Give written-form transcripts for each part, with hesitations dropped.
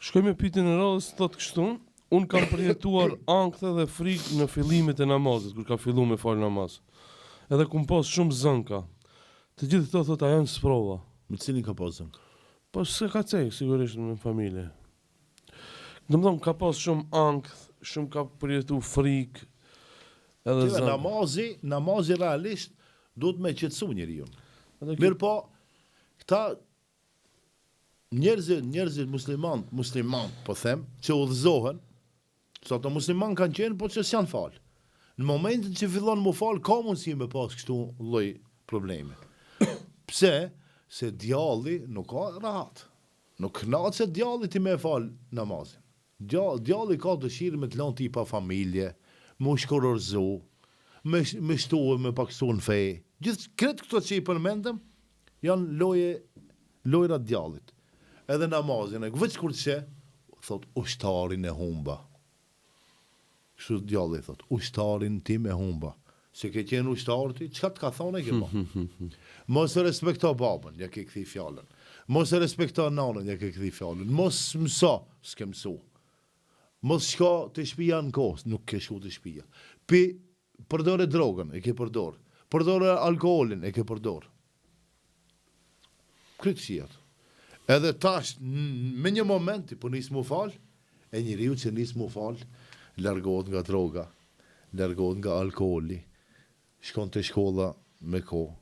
Shkoj me pyetjen e radhës, thotë kështu, unë kam përjetuar ankthe dhe frikë në fillimet e namazit, kur kam fillu me fal namaz. Edhe kum pas shumë zënka. Të gjithë këto thotë a janë sprova. Me cilin ka pas zënka? Po s'e ka cek sigurisht në familje. Domethënë ka pas shumë ankth, shumë ka përjetu frikë edhe zënka. Namazi, namazi realisht duhet me qetësu njeriun. Mirëpo, këta Njerëzit, njerëzit musliman, musliman, po them, që udhëzohen, se ato musliman kanë qenë, po që s'janë fal. Në momentin që fillon mu fal, ka mundësi me pas kështu lloj problemi. Pse? Se djalli nuk ka rahat. Nuk kënaqet djalli ti me fal namazin. Djalli ka dëshirë me të lënë ti pa familje, me u shkurorëzu, me me shtu e me pakësu në fe. Gjithë krejt këto që i përmendëm janë loje lojra të djallit. Edhe namazin e veç kur të sheh, thot ushtarin e humba. Kështu djalli thot, ushtarin tim e humba. Se ke qenë ushtar ti, çka të ka thonë e ke bo. Mos e respekto babën, ja ke kthy fjalën. Mos e respekto nanën, ja ke kthy fjalën. Mos mëso, s'ke mësu. Mos shko te shpia në kohë, nuk ke shku te shpia. Pi, përdore drogën, e ke përdor. Përdore alkoolin, e ke përdor. Krejt këqijat. Edhe tash, me një moment, ti po nis mu fal, e njeriu që nis mu fal, largohet nga droga, largohet nga alkooli, shkon te shkolla me kohë,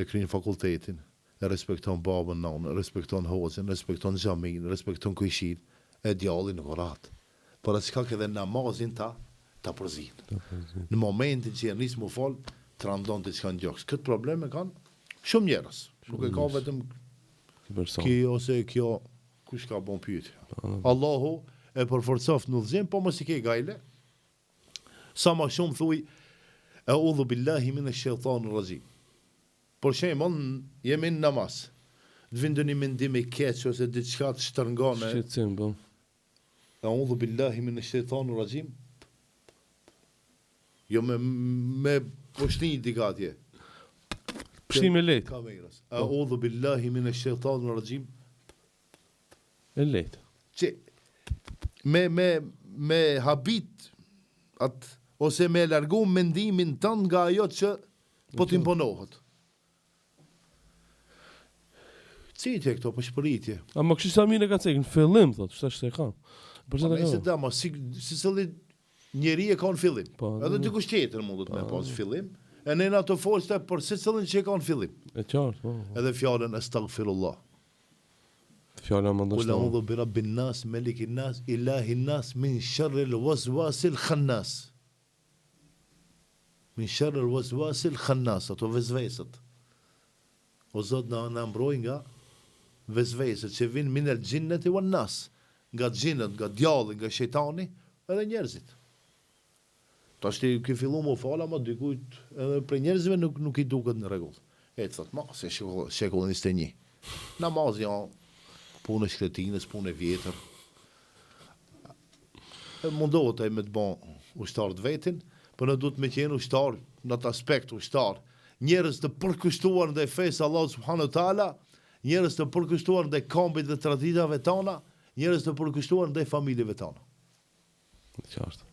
e kryen fakultetin, e respekton babën, nanën, respekton hoxhën, respekton xhaminë, respekton kojshinë, e djalli nuk o rahat. Për atë shkak edhe namazin ta ta përzin. Në momentin që e nis mu fal, të randon diçka në gjoks. Këtë problem e kanë shumë njerëz. Nuk e ka vetëm ky ose kjo kush ka bon pyetje. Allahu e përforcoft në udhëzim, po mos i ke gajle. Sa ma shumë thuj eudhu billahi mine shejtanir raxhim. Për shembull, jemi në namaz. Të vjen ndonjë mendim i keq ose diçka të shtërngon e Shqetësim, po. Eudhu billahi mine shejtanir raxhim. Jo me me pështy dika atje. Pështy me lehtë. Kamerës. Po. Eudhu billahi mine shejtanir raxhim. E lehtë. Që me me me habit at ose me largu mendimin tënd nga ajo që po të imponohet. Citje këto, pëshpëritje. Ama kështu sa mirë e ka cek, në fillim, thot, shta që e ka. Për po, nëse da, ma, si, secili njeri e ka në fillim. Po, Edhe dikush tjetër mundet me po. pas fillim. E ne na të folë për secilin që e ka në fillim. E qartë, po. po. Edhe fjalën estagfirullah. Fjala më ndoshta. Kul a'udhu bi rabbin nas, melikin nas, ilahin nas, min sharril waswasil khannas. Min sharril waswasil khannas, ato vesveset. O Zot na na mbroj nga vesveset që vijnë minel xhinneti wan nas, nga xhinët, nga djalli, nga shejtani, edhe njerëzit. Tash ti ke fillu me u fal ama dikujt edhe prej njerëzve nuk nuk i duket në rregull. E të thot, ma se shekullin 21. Namazi o punë e shkretinës, punë e vjetër. E mundohet ai me të bo ushtar të vetin, po ne duhet me qenë ushtar në atë aspekt ushtar. Njerëz të përkushtuar ndaj fesë Allahut subhanahu wa taala, njerëz të përkushtuar ndaj kombit dhe traditave tona, njerëz të përkushtuar ndaj familjeve tona. Qartë.